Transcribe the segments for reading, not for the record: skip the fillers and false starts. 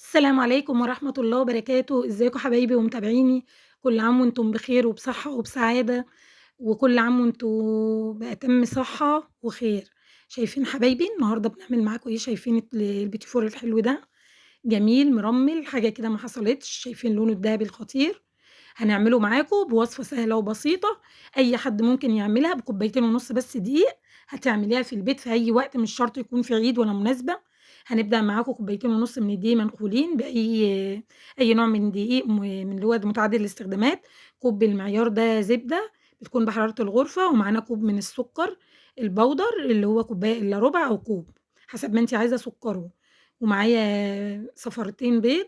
السلام عليكم ورحمة الله وبركاته. ازيكم حبايبي ومتابعيني؟ كل عام وانتم بخير وبصحة وبسعادة، وكل عام وانتم بأتم صحة وخير. شايفين حبايبي النهاردة بنعمل معاكم ايه؟ شايفين البيتيفور الحلو ده؟ جميل مرمل، حاجة كده ما حصلتش. شايفين لونه الدهبي الخطير؟ هنعمله معاكم بوصفة سهلة وبسيطة، أي حد ممكن يعملها بكوبايتين ونص بس دقيق. هتعمليها في البيت في أي وقت، مش شرط يكون في عيد ولا مناسبة. هنبدأ معاكم كوبايتين ونص من الدقيق منخولين بأي نوع من دقيق من اللي هو متعدد الاستخدامات. كوب المعيار ده زبدة بتكون بحرارة الغرفة، ومعانا كوب من السكر البودر اللي هو كوباية إلا ربع أو كوب حسب ما انتي عايزة سكره، ومعايا صفارتين بيض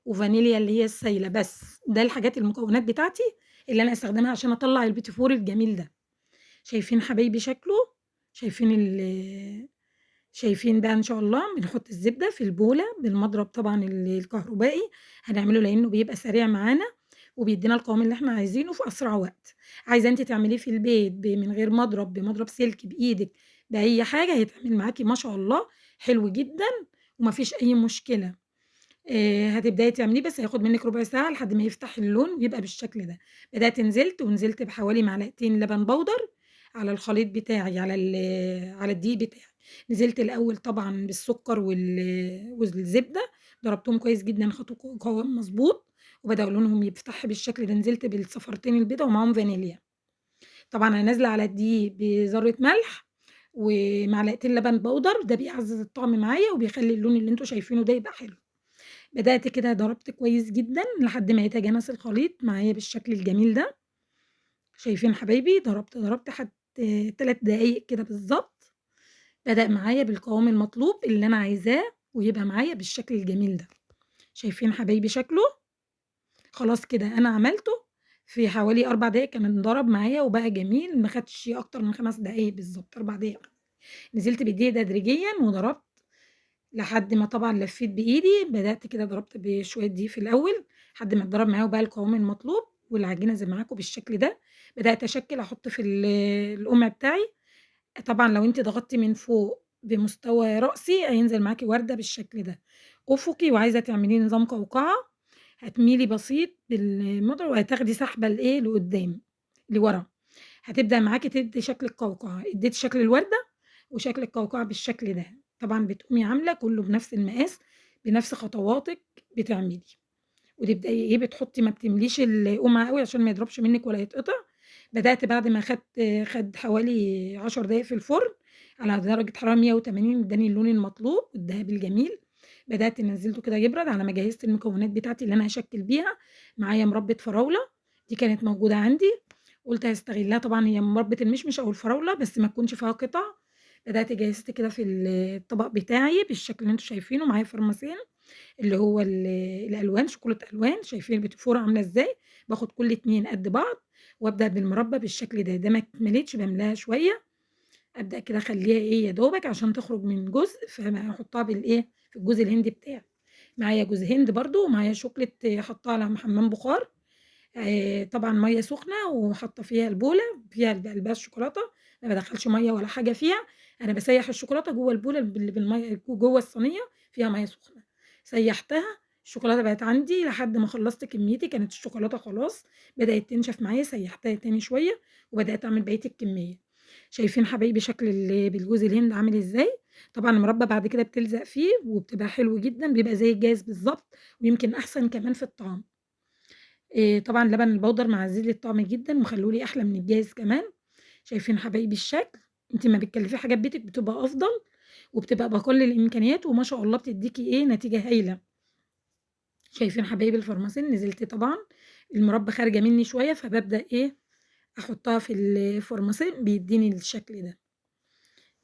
وفانيليا اللي هي السايلة. بس ده الحاجات المكونات بتاعتي اللي أنا هستخدمها عشان أطلع البيتيفور الجميل ده. شايفين حبايبي شكله؟ شايفين بقى إن شاء الله. بنحط الزبدة في البولة بالمضرب طبعًا الكهربائي، هنعمله لأنه بيبقى سريع معانا وبيدينا القوام اللي احنا عايزينه في أسرع وقت. عايزة انت تعمليه في البيت من غير مضرب، بمضرب سلك، بإيدك، بأي حاجة، هيتعمل معاكي ما شاء الله حلو جدًا ومفيش أي مشكلة. هتبدأي تعمليه بس هياخد منك ربع ساعة لحد ما يفتح اللون ويبقى بالشكل ده. بدأت نزلت ونزلت بحوالي معلقتين لبن بودر على الخليط بتاعي، على الدقيق بتاعي. نزلت الأول طبعًا بالسكر والزبدة، ضربتهم كويس جدًا، خدوا قوام مظبوط وبدأوا لونهم يفتح بالشكل ده. نزلت بالصفارتين البيضة ومعاهم فانيليا. طبعًا أنا نازلة على الدقيق بذرة ملح ومعلقتين لبن بودر، ده بيعزز الطعم معايا وبيخلي اللون اللي انتوا شايفينه ده يبقى حلو. بدأت كده ضربت كويس جدًا لحد ما يتجانس الخليط معايا بالشكل الجميل ده. شايفين حبايبي؟ ضربت حتى 3 دقايق كده بالظبط. بدأ معايا بالقوام المطلوب اللي أنا عايزاه ويبقى معايا بالشكل الجميل ده. شايفين حبايبي شكله؟ خلاص كده أنا عملته في حوالي 4 دقايق، كان انضرب معايا وبقى جميل، ما خدش أكتر من 5 دقايق بالظبط، 4 دقايق. نزلت بالدقيق تدريجيًا وضربت لحد ما طبعًا لفيت بإيدي، بدأت كده ضربت بشوية دقيق في الأول لحد ما اتضرب معايا وبقى القوام المطلوب والعجينة زي معاكم بالشكل ده. بدأت أشكل، أحط في القمع بتاعي. طبعًا لو أنتِ ضغطتي من فوق بمستوى رأسي هينزل معاكي وردة بالشكل ده. أفقي، وعايزة تعمليه نظام قوقعة هتميلي بسيط بالمضرب وهتاخدي سحبة لإيه؟ لقدام لورا، هتبدأ معاكي تدي شكل القوقعة. اديتي شكل الوردة وشكل القوقعة بالشكل ده. طبعًا بتقومي عاملة كله بنفس المقاس بنفس خطواتك بتعملي، وتبدأي إيه؟ بتحطي، ما بتمليش القمع قوي عشان ما يضربش منك ولا يتقطع. بدأت بعد ما خد حوالي 10 دقايق في الفرن على درجة حرارة 180، اداني اللون المطلوب والذهبي الجميل. بدأت نزلته كده يبرد على ما جهزت المكونات بتاعتي اللي أنا هشكل بيها. معايا مربى فراولة، دي كانت موجودة عندي قلت هستغلها. طبعًا هي مربى المشمش أو الفراولة بس ما تكونش فيها قطع. بدأت جهزت كده في الطبق بتاعي بالشكل اللي انتوا شايفينه. معايا فرماسين اللي هو الألوان، شوكولاتة ألوان. شايفين البيتيفورة عاملة إزاي؟ باخد كل 2 قد بعض وأبدأ بالمربى بالشكل ده. ده ما اتملتش بملاها شوية، أبدأ كده أخليها إيه يا دوبك عشان تخرج من جزء، فأحطها بالإيه في الجوز الهندي بتاعي. معايا جوز هند برضو، ومعايا شوكولاتة حطاها على حمام بخار، طبعا مية سخنة وحاطة فيها البولة، فيها قلبها الشوكولاتة، ما بدخلش مية ولا حاجة فيها، أنا بسيح الشوكولاتة جوه البولة اللي بالمية جوه الصينية فيها مية سخنة. سيحتها الشوكولاتة بقت عندي لحد ما خلصت كميتي، كانت الشوكولاتة خلاص بدأت تنشف معايا، سيحتها تاني شوية وبدأت أعمل بقية الكمية. شايفين حبايبي شكل بالجوز الهند عامل ازاي؟ طبعا المربى بعد كده بتلزق فيه وبتبقى حلو جدا، بيبقى زي الجاهز بالظبط ويمكن احسن كمان في الطعم. طبعا لبن البودر معزز لي الطعم جدا ومخلولي احلى من الجاهز كمان. شايفين حبايبي الشكل؟ انت ما بتكلفي حاجات بيتك بتبقى افضل وبتبقى بكل الامكانيات وما شاء الله بتديكي ايه نتيجه هايله. شايفين حبايبي الفرماسين؟ نزلت طبعا المربى خارجه مني شويه، فببدا ايه احطها في الفرماسين بيديني الشكل ده.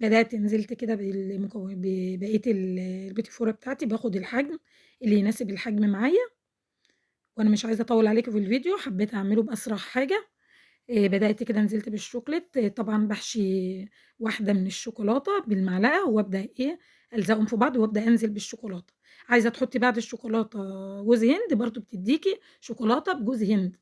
بدات نزلت كده ببقيه البيتيفوره بتاعتي، باخد الحجم اللي يناسب الحجم معايا، وانا مش عايزه اطول عليكم في الفيديو، حبيت اعمله باسرع حاجه. بدات كده نزلت بالشوكليت، طبعا بحشي واحده من الشوكولاته بالمعلقه وابدا ايه الزقهم في بعض وابدا انزل بالشوكولاته. عايزه تحطي بعد الشوكولاته جوز هند برضو بتديكي شوكولاته بجوز هند.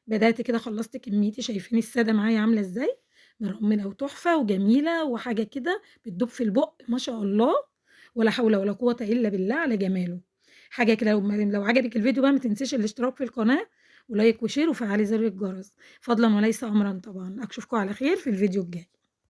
بدات كده خلصت كميتي، شايفين الساده معايا عامله ازاي؟ مرمله وتحفه وجميله وحاجه كده بتدوب في البق ما شاء الله، ولا حول ولا قوه الا بالله على جماله. حاجة كده. لو عجبِك الفيديو بقى ما تنسيش الاشتراك في القناة و like و share وفعّلي زر الجرس، فضلًا وليس أمرًا طبعًا. أشوفكم على خير في الفيديو الجاي.